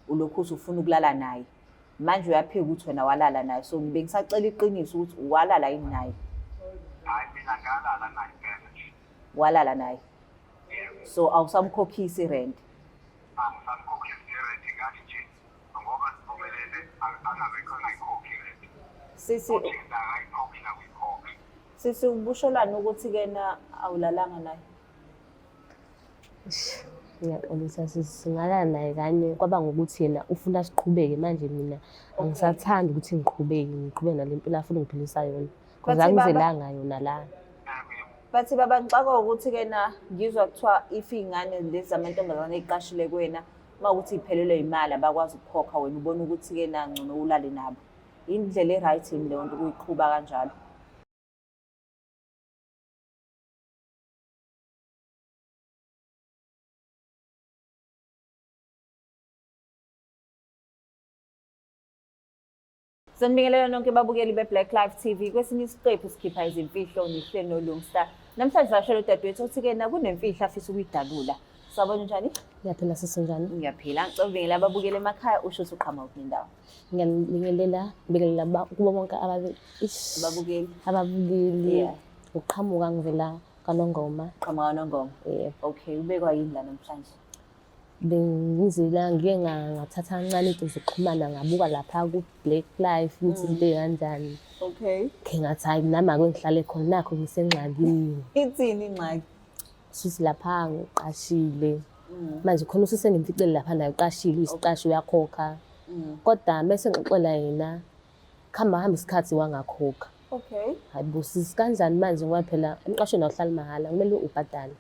Ulokhu uthi ufuna ukulala naye. Manje uyaphika ukuthi wena walala naye. So bengisacela iqiniso ukuthi walala yini naye? Hayi mina ngalala naye impela nje. Walala naye. Yebo. So awusamkhokhisi irent. Angisamkhokhisi irent ngathi nje ngoba sivumelene angabe angayikhokhi irent. Sisi Futhi akayikhokhi nakuyikhokha. sisi ubusholani ukuthi kena awulalanga naye? Ngiyaxolisa sisi, singalala naye kanye kwaba ngokuthi yena ufuna siqhubeke manje mina angisathandi ukuthi ngiqhubeke ngiqhubeke nale mpilo afuna ungiphilisa yona. Because Bathi baba- angizelanga yona la. Bathi baba ngixakwa ukuthi kena ngizwa kuthiwa if iy'ngane lezi zamantombazane ey'qashile kuwena uma ukuthi iphelelwe imali abakwazi ukukhokha wena ubona ukuthi kena ngcono ulale nabo. Indlela e-right yini leyo nto ukuyiqhuba kanjalo? Sanibingelela nonke babukeli be-Black Life TV. Kwesinye isiqephu sikhipha izimfihlo nihleli noLungsta. Namhlanje vashela udadewethu othi-ke na kunemfihlo afisa ukuyidalula. Sawubona njani? Ngiyaphila sisi njani? Ngiyaphila. Ngicela ubingelela ababukeli emakhaya usho ukuthi uqhamuka kuphi nendawo. Ngiyanibingelela, ngibingelela kubo bonke Ababukeli. ababukeli. Yeah. Uqhamuka ngivela kaNongoma. Qhamuka kaNongoma. Yebo. Okay, ubekwa yini la namhlanje? Bengizila ngike ngathatha kancane into zokuxhumana ngabuka lapha ku-Black Life ukuthi izinto ey'kanjani. Okay. Khe ngathi hhayi nami ake ngihlale khona nakho ngisengxakini. Ithini ingxaki? Shuthi lapha ngiqashile. Manje khona usisi engimficile lapha naye uqashile, uyisiqashi uyakhokha. Kodwa mese ngixoxela yena, kuhamba hamba isikhathi wangakhokha. Okay. Hayi bo sisi kanjani manje ngoba phela emqashweni awuhlali mahhala kumele ubhadale.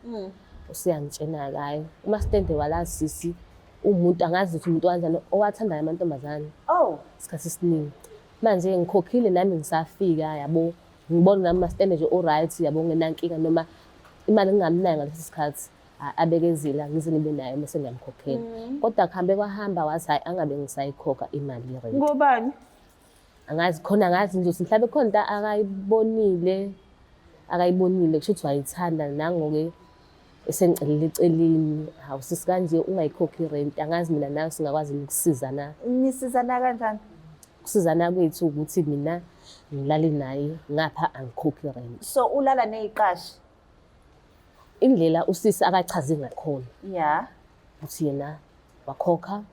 Usuyangitshena-ke hhayi umastende wala sisi uwumuntu angazi ukuthi umuntu kanjani owathandayo amantombazane Oh. isikhathi esiningi. Manje ngikhokhile nami ngisafika yabo ngibona nami umastende nje o-right yabo ngingenankinga noma imali ngingamnayo ngaleso sikhathi abekezela ngize ngibe nayo mese ngiyamkhokhela. Kodwa kuhambe kwahamba wathi hhayi angabe ngisayikhokha imali ye-rent. Ngobani? Angazi khona angazi nje ukuthi mhlawumbe khona into akayibonile akayibonile kusho ukuthi wayithanda nango-ke esengicelela eceleni hawu sisi kanje ungayikhokhi irenti angazi mina nawe singakwazi yini ukusizana. Nisizana kanjani? Ukusizana kwethu ukuthi mina ngilale naye ngapha angikhokhi irenti. So ulala neyiqashi? Indlela usisi akachaze ngakhona. Yeah. Ukuthi yena wakhokha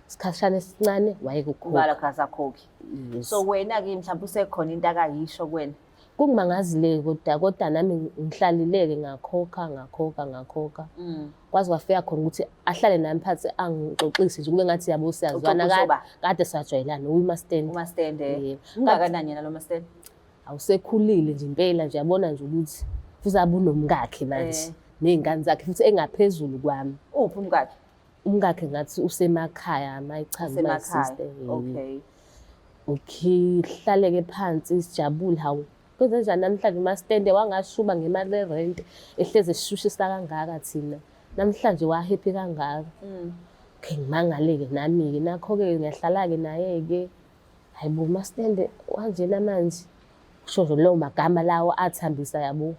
isikhashana esincane wayeke ukukhokha. Ubala kasakhokhi. Yes. So wena-ke mhlawumbe usekhona into akayisho kuwena. Kungimangazile kodwa kodwa nami ngihlalile-ke ngakhokha ngakhokha ngakhokha. Kwaze kwafika khona ukuthi ahlale nami phansi angixoxise nje kube ngathi yabo siyazwana Uxoxisa uba? kade sajwayelana uyimastand. Umastende. Yebo. Ungakanani yena lo mastende? Awusekhulile nje impela nje yabona nje ukuthi futhi abe unomkakhe manje Eh. ney'ngane zakhe futhi engaphezulu kwami. Uphi umkakhe? Umkakhe ngathi usemakhaya mayichaza my Usemakhaya. sister. Okay. Okay, hlaleke phansi sijabule hawu. Kwenzenjani namhlanje umastende wangashuba ngemali yerent ehlezi esishushisa kangaka thina. Namhlanje wa-happy kangaka. Okay, ngimangale-ke nami-ke nakho-ke ngiyahlala-ke naye-ke. Hayi bo umastende wanjena manje. Kusho nje lawo magama lawo athambisa yabo.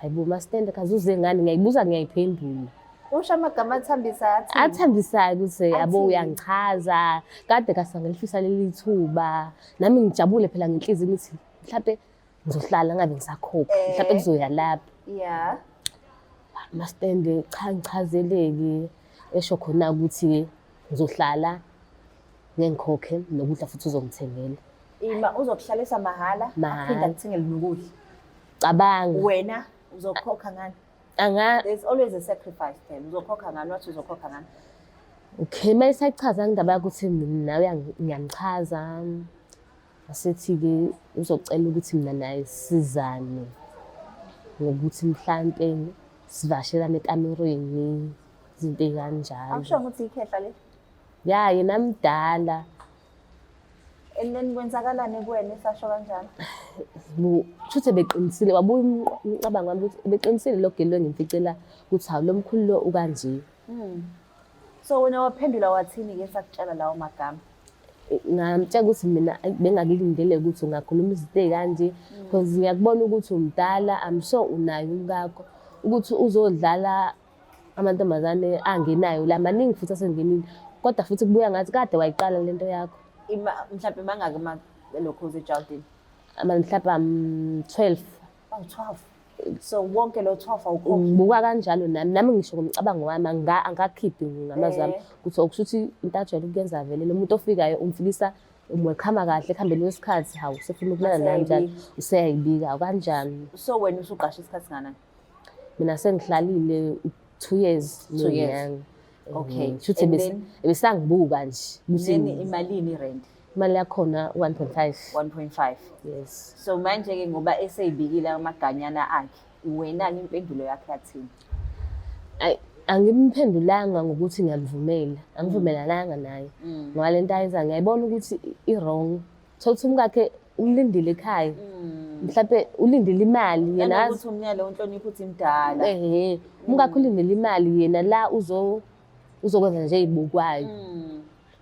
Hayi bo umastende kaze uze ngani ngiyayibuza ngiyayiphendula. Usho amagama athambisayo athini? Athambisayo ukuthi yabo Athini? uyangichaza kade kasangilifisa leli thuba nami ngijabule phela ngenhliziyo ngithi mhlampe ngizohlala ngabe ngisakhokha Eh. mhlampe kuzoya lapha. Yeah. Mastende cha ngichazeleki esho khona ukuthi ngizohlala ngengikhokhe nokudla futhi uzongithengela. Ima uzokuhlalisa mahhala Mahhala. aphinde akuthengele nokudla. Cabanga. Wena uzokhokha ngani? Anga There's always a sacrifice phela. Uzokhokha ngani? Wathi uzokhokha ngani? Okay, uma esachaza indaba yokuthi mina nawe ngiyamchaza wasethi-ke uzocela ukuthi mina naye sisizane ngokuthi mhlampe sivashelane ekamerweni izinto ey'kanjalo. Akusho ukuthi ikhehla le. Ya yena mdala. And then kwenzakalani kuwena esasho kanjalo? Kushuthi beqinisile wabuya umcabango wami ukuthi beqinisile lo geli lo ngimficela ukuthi hawu lo mkhulu lo ukanje. So wena waphendula wathini-ke esakutshela lawo magama? Ngamtshela ukuthi mina bengakulindele ukuthi ungakhuluma izinto ey'kanje because ngiyakubona ukuthi umdala, I'm sure unaye umkakho ukuthi uzodlala amantombazane angenayo la maningi futhi asengenile. Kodwa futhi kubuya ngathi kade wayiqala lento yakho. Mhlawumbe mangaki ama lokhu ejardini? Ama mhlawumbe 12. Oh 12. So wonke lo 12 awukhokhi. Ngibuka kanjalo nami, nami ngisho ngomcabango wami angakhiphi ngamazwi ami Eh. ukuthi okusho ukuthi into ajwayele ukuyenza vele lo muntu ofikayo umfikisa umwekhama kahle ekuhambeni kwesikhathi, hawu usefuna ukulala nami njalo, useyayibika kanjani. So wena usuqashe isikhathi singanani? Mina sengihlalile 2 years 2 years. nonyaka. Okay. Shuthi And then- besangibuka nje ukuthi Then imalini i-rent? imali yakhona 1.5. 1.5. Yes. So manje-ke ngoba eseyibikile amaganyana akhe, wena-ke impendulo yakhe yathini? Ayi, angimphendulanga ngokuthi ngiyamvumela, angivumelananga naye. Ngoba le nto ayenza ngiyayibona ukuthi i-wrong. Thola ukuthi umkakhe umlindile ekhaya. Mhlampe ulindile imali yena azi. Nanokuthi umnyalo unhlonipho uthi mdala. Ehhe, umkakhe ulindele imali yena la uzokwenza nje ey'bukwayo.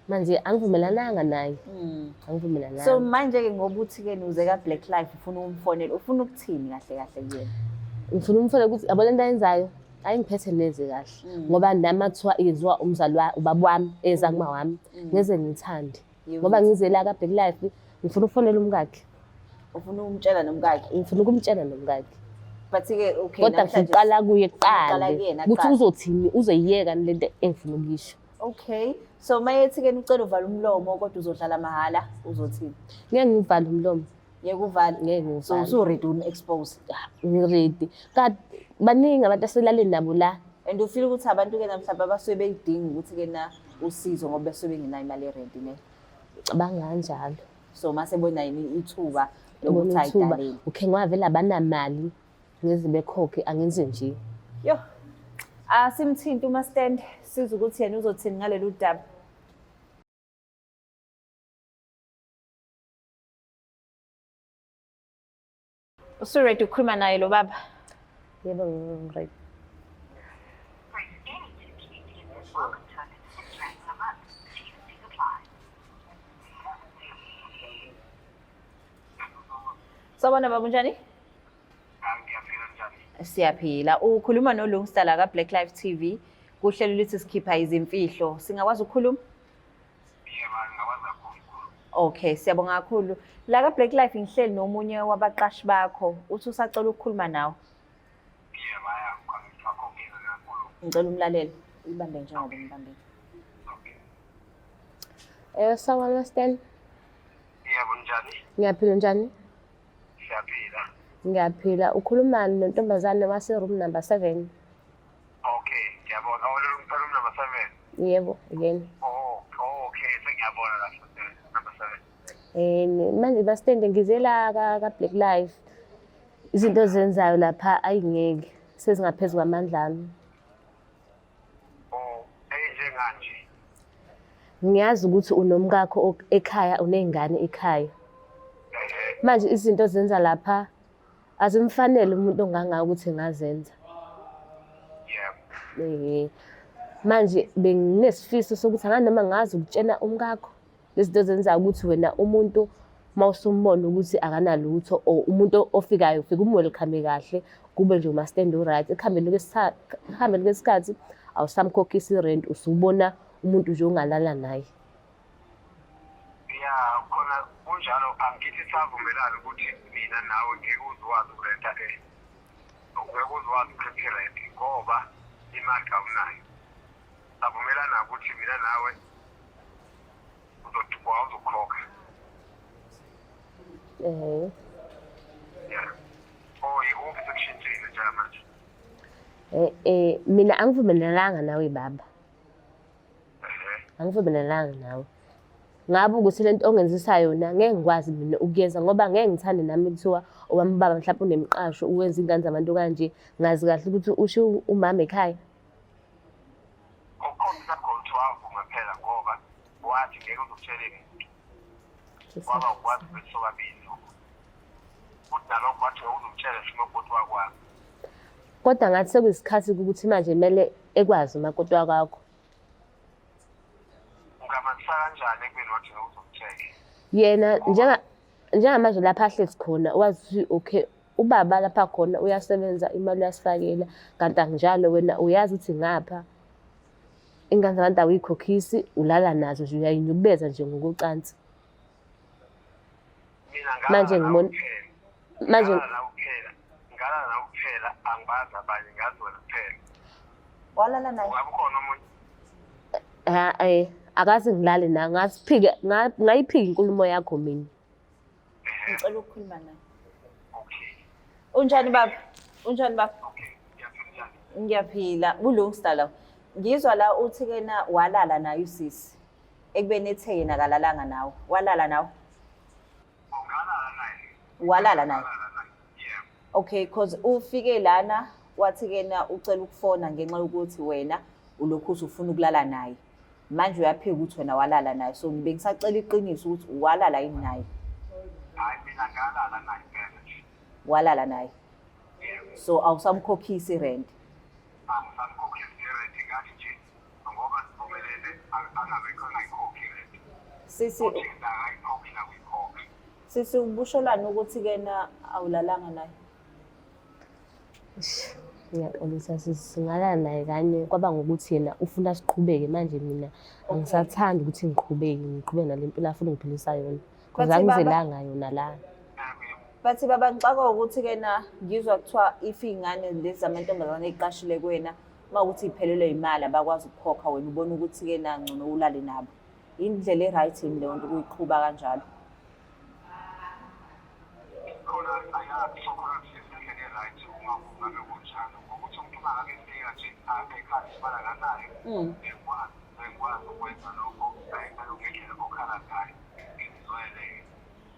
Manje angivumelananga naye. Angivumelananga. So manje-ke ngoba uthi-ke nuze ka-Black Life ufuna ukumfonela, ufuna ukuthini kahle kahle kuyena? Ngifuna umfonele ukuthi yabo lento ayenzayo ayingiphethe neze kahle. Ngoba nami kuthiwa yenziwa umzali ubaba wami eza kuma wami, ngeze ngithande. Ngoba ngize la ka-Black Life ngifuna ukufonela umkakhe. Ufuna ukumtshela nomkakhe? Ngifuna ukumtshela nomkakhe. But-ke okay, Kodwa namhlanje ngiqala kuye Uqala kuqala kuyena ukuthi kuqala. uzothini, uzoyiyeka lento engifuna ukuyisho. Okay. So mayethi-ke ucela uvala umlomo kodwa uzodlala mahhala, uzothini? Ngeke ngivale umlomo. Ngeke uvale. Ngeke So ngivale. usu-ready umu-expose. Ngi-ready. Kanti baningi abantu aselaleni nabo la. And ufeel ukuthi abantu-ke na mhlawumbe abasuke beyidinga ukuthi-ke na usizo ngoba besuke bengenayo imali yerenti ne. Cabanga kanjalo. So mase bona yini ithuba lokuthi Ubona ithuba. ayidalele. Okay, ngoba vele abanamali ngeze bekhokhe angenze nje. Yo. Asimthinti uMastand sizwe ukuthi yena uzothini ngalolu daba. Usu-ready ukukhuluma naye lo baba? Yebo, ngi-ready. Press any two key to get this welcome token and transfer up. T's and C's apply. Sawubona baba, unjani? Ngiyaphila, njani? Siyaphila. Ukhuluma noLungsta la ka-Black Life TV. Kuhlelo lithi sikhipha izimfihlo. Singakwazi ukukhuluma? Yebo, ngingakwazi kakhulu. Okay, siyabonga kakhulu. La ka-Black Life ngihleli nomunye wabaqashi bakho. Uthi usacela ukukhuluma nawe. Yebo, ayakhokhile kakhulu. Ngicela umlalele. Uyibambe njengoba ngibambile. Okay. Sawubona Mastand. Yebo, njani? Ngiyaphila, njani? Siyaphila. Ngiyaphila. Ukhuluma nontombazane wase room number 7. Okay, ngiyabona. Oh, room number 7. Yebo, again. Oh, okay, sengiyabona lapho number 7. Manje Mastand ngizela ka Black Life. Izinto ozenzayo lapha ayingeke sezingaphezu kwamandla ami. Oh, enjenganje. Ngiyazi ukuthi unomkakho ekhaya, uney'ngane ekhaya. Manje izinto ozenza lapha azimfanele umuntu ongangako ukuthi engazenza. Yebo. Manje benginesifiso sokuthi anganoma ngazi ukutshena umkakho lezinto ozenzayo ukuthi wena umuntu mawusumbona ukuthi akanalutho or umuntu ofikayo ufike umwelcome kahle kube nje uMastand u-right. Ekuhambeni kwesikhathi awusamkhokhisi irent, usubona umuntu nje ongalala naye. Ya, khona kunjalo, angithi savumelana ukuthi mina nawe ngeke uzokwazi ukurenta ngeke uzokwazi ukukhokha irent ngoba imali kawunayo. Savumelana ukuthi mina nawe uzokhokha. Yeah. Oh, ikuphi sekushintshile njengamanje? Mina angivumelananga nawe baba. Angivumelananga nawe. Ngabe ukuthi lento ongenzisa yona ngeke ngikwazi mina ukuyenza ngoba ngeke ngithande nami kuthiwa owami baba mhlawumbe unemqasho uwenza ingane zabantu kanje, ngazi kahle ukuthi usho umama ekhaya. Ukukhombisa khona ukuthi wavuma phela ngoba wathi ngeke uzokutshela muntu. Kwaba ukwazi ukuthi sobabili lokho. Futhi nalokho wathi ngeke uzomtshela ngisho umakoti wakwazi. Kodwa ngathi sekuyisikhathi ukuthi manje kumele ekwazi umakoti wakwakho. Ungamazisa kanjani ekubeni wathi ngeke uzomtshela? Yena njengamanje lapha ahlezi khona wazi ukuthi okay ubaba lapha khona uyasebenza imali uyasifakela, kanti akunjalo wena uyazi ukuthi ngapha. Ingane zabantu awuyikhokhisi, ulala nazo nje uyayinyukubeza nje ngokocansi. Mina Manje ngalala ngibona kuphela. manje Ngalala kuphela. Ngalala kuphela angibazi abanye ngazi wena kuphela. Walala naye. Ungabe ukhona omunye? Ha eh akaze ngilale na ngasiphika ngayiphika inkulumo yakho mina. Ngicela ukukhuluma naye. Okay. Unjani baba? Unjani baba? Okay. Ngiyaphila. Ngiyaphila. Bulungsta la. Ngizwa la uthi ke na walala naye usisi. Ekubeni ethe yena akalalanga nawe. Walala nawe? Ungalala naye. Walala naye. Ngalala naye. Yeah. Okay, cause ufike lana wathi ke na ucela ukufona ngenxa yokuthi wena ulokhu usufuna ukulala naye. Manje uyaphika ukuthi wena walala naye. So ngibe ngisacela iqiniso ukuthi walala yini naye. Hayi mina ngalala naye phela nje. Walala naye. Yeah. So awusamkhokhisi irent. Angisamkhokhisi irent ngathi nje ngoba sivumelene angabe khona ayikhokhi irent. Sisi Uthi akayikhokhi nakuyikhokha. sisi ubusholani ukuthi ke na awulalanga naye? Ngiyaxolisa sisi, ngalala naye kanye kwaba ngokuthi yena ufuna siqhubeke manje mina angisathandi ukuthi ngiqhubeke ngiqhubeke nale mpilo afuna ungiphilisa yona. Because Bathi baba- angizelanga yona la. Bathi baba ngixakwa ukuthi ke na ngizwa kuthiwa if iy'ngane lezi zamantombazane ey'qashile kuwena uma ukuthi iphelelwe imali abakwazi ukukhokha wena ubona ukuthi ke na ngcono ulale nabo. Indlela e-right yini leyo nto ukuyiqhuba kanjalo? Khona ayazi khona sisendlela e-right uma kungabe kunjalo ngokuthi umuntu uma ngabe efika nje ekhaya sibala kanayo bengikwazi bengikwazi ukwenza lokho ngendlela okhala ngayo ngizwele.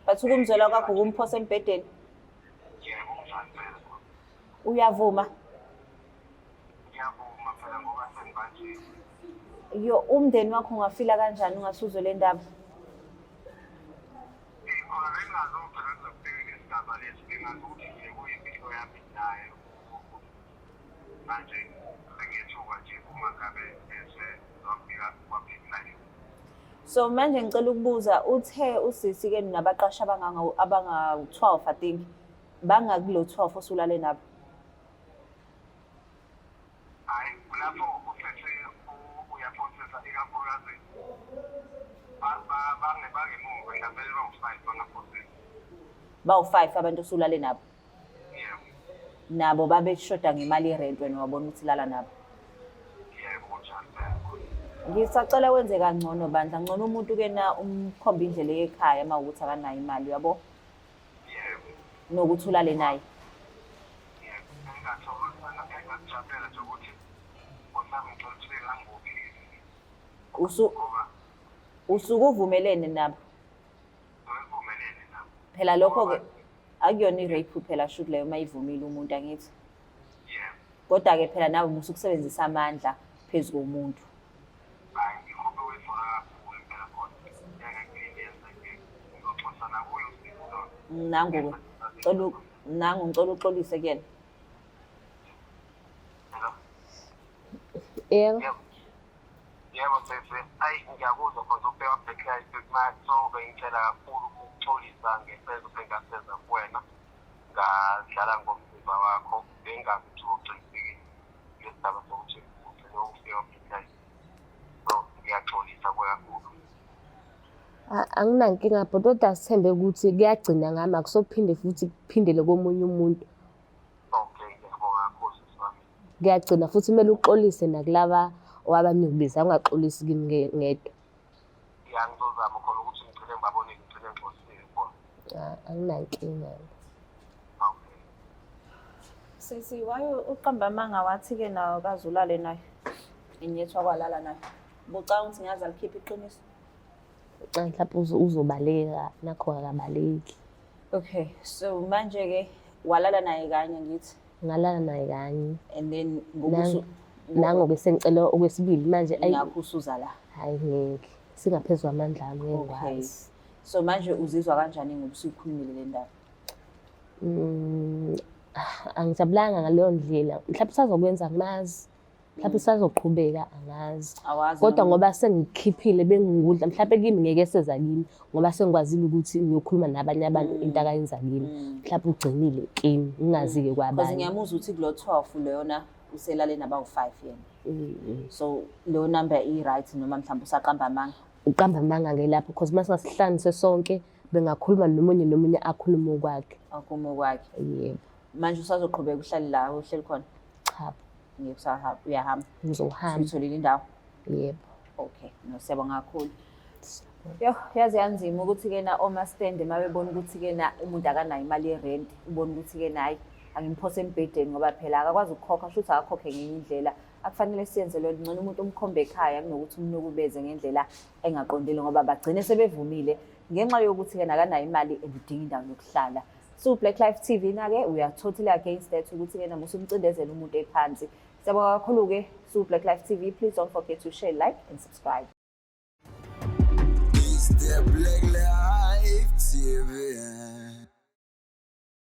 Bathi ukumzwela kwakho ukumphosa embhedeni. Yebo kunjani phela. Uyavuma? Ngiyavuma phela ngoba sengibanjiwe. Yo, umndeni wakho ungafila kanjani ungasuzwe le ndaba? Khona bengingazi phela kuzofika lesigaba lesi bengazi ukuthi nje kuyimfihlo yami naye. Manje sengiyethuka nje uma ngabe bese wafika wafika. So manje ngicela ukubuza uthe usisi ke nabaqashi abanganga abanga 12 I think bangakulo 12 osulale nabo. Hhayi lapho usethe uyaphosisa ikakhulukazi bangemuva mhlawumbe bawu-five bangaphosisa. Bawu 5 abantu osulale nabo. Yebo. Nabo babeshoda ngemali yerent wena wabona ukuthi lala nabo. Yebo kunjalo phela. Ngisacela wenze kangcono bandla, ngcono umuntu ke na umkhomba indlela ekhaya uma ukuthi akanayo imali uyabo. Yebo. Nokuthi ulale naye. Yebo. Engathokoza engakujabulela nje ukuthi ngosami ngicela ukuthi bengangibophisi ngoba Usuke uvumelene nabo. ngivumelene nabo. Phela lokho ke akuyona i-rape phela shuthi leyo uma ivumile umuntu angithi. Yebo. Kodwa ke phela nawe musa ukusebenzisa amandla phezu komuntu. Hhayi ngikhobe wezona kakhulu impela khona. Ngeke ngiphinde yenzeke ngizoxoxisana kuye usisi lona. Nangu cela nangu ngicela uxolise kuyena. Hello? Yebo. Yebo. Yebo sisi, ayi ngiyakuzwa khona ukubheka bhekla so bengicela kakhulu ukuxolisa ngesenzo sengasenza kuwena. Ngadlala ngomzimba wakho bengazi ukuthi uqinisekile ngesigaba sokuthi ugcine ukufika bhekla. So ngiyaxolisa kuwe kakhulu. Anginankinga bhuti, kodwa sithembe ukuthi kuyagcina ngami akusophinde futhi kuphindele komunye umuntu. Okay, ngiyabonga kakhulu sisi wami. Kuyagcina futhi kumele uxolise nakulaba owabanukubeza, ungaxolisi kimi ngedwa. Ya ngizozama khona ukuthi ngigcine ngibabone ngigcine ngixolisile kubona. Anginankinga. Okay. Sisi why uqamba amanga wathi ke nawe kazulale naye. Inyethwa kwalala naye. Bucanga ukuthi ngaze alikhiphe iqiniso. Cha mhlawumbe uzobaleka nakho akabaleki. Okay, so manje ke walala naye kanye ngithi Ngalala naye kanye. and then ngokusu Nangoke sengicela okwesibili manje ayi nakho usuza la. hayi ngeke. Singaphezu kwamandla ami ngeke Okay. ngikwazi. So manje uzizwa kanjani ngoba usuyikhulumile le ndaba? Angijabulanga ngaleyo ndlela. Mhlawumbe usazokwenza angimazi. Mhlawumbe usazoqhubeka angazi. Awazi Kodwa noma- ngoba sengikhiphile bengingudla mhlawumbe kimi ngeke seza kimi ngoba sengikwazile ukuthi ngiyokhuluma nabanye abantu into akayenza kimi. Mhlawumbe ugcinile kimi ngingazi-ke Because kwabanye. ngiyamuzwa ukuthi kulo 12 leyona uselale nabawu 5 yena. So leyo number i-right noma mhlawumbe usaqamba amanga? Uqamba amanga-ke lapho because uma singasihlangise sonke bengakhuluma nomunye nomunye akhulume okwakhe. Akhulume okwakhe. Yebo. Manje usazoqhubeka uhlale la uhleli khona? Cha. Ngeke usahamba, uyahamba. Ngizohamba. Usuyitholile indawo? Yebo. Okay, no siyabonga kakhulu. Yo, yaze yanzima ukuthi-ke na omastende uma bebona ukuthi-ke na umuntu akanayo imali yerenti, ubona ukuthi-ke na hayi angimphose embhedeni ngoba phela akakwazi ukukhokha, shuthi akakhokhe ngenye indlela. Akufanele siyenze loo nto, ngcono umuntu umkhombe ekhaya kunokuthi umnukubeze ngendlela engaqondile ngoba bagcine sebevumile ngenxa yokuthi-ke nakanayo imali and udinga indawo yokuhlala. So Black Life TV na-ke we are totally against that ukuthi-ke na musumcindezela umuntu ephansi. Siyabonga kakhulu-ke su Black Life TV. Please don't forget to share, like and subscribe. It's the Black Life TV.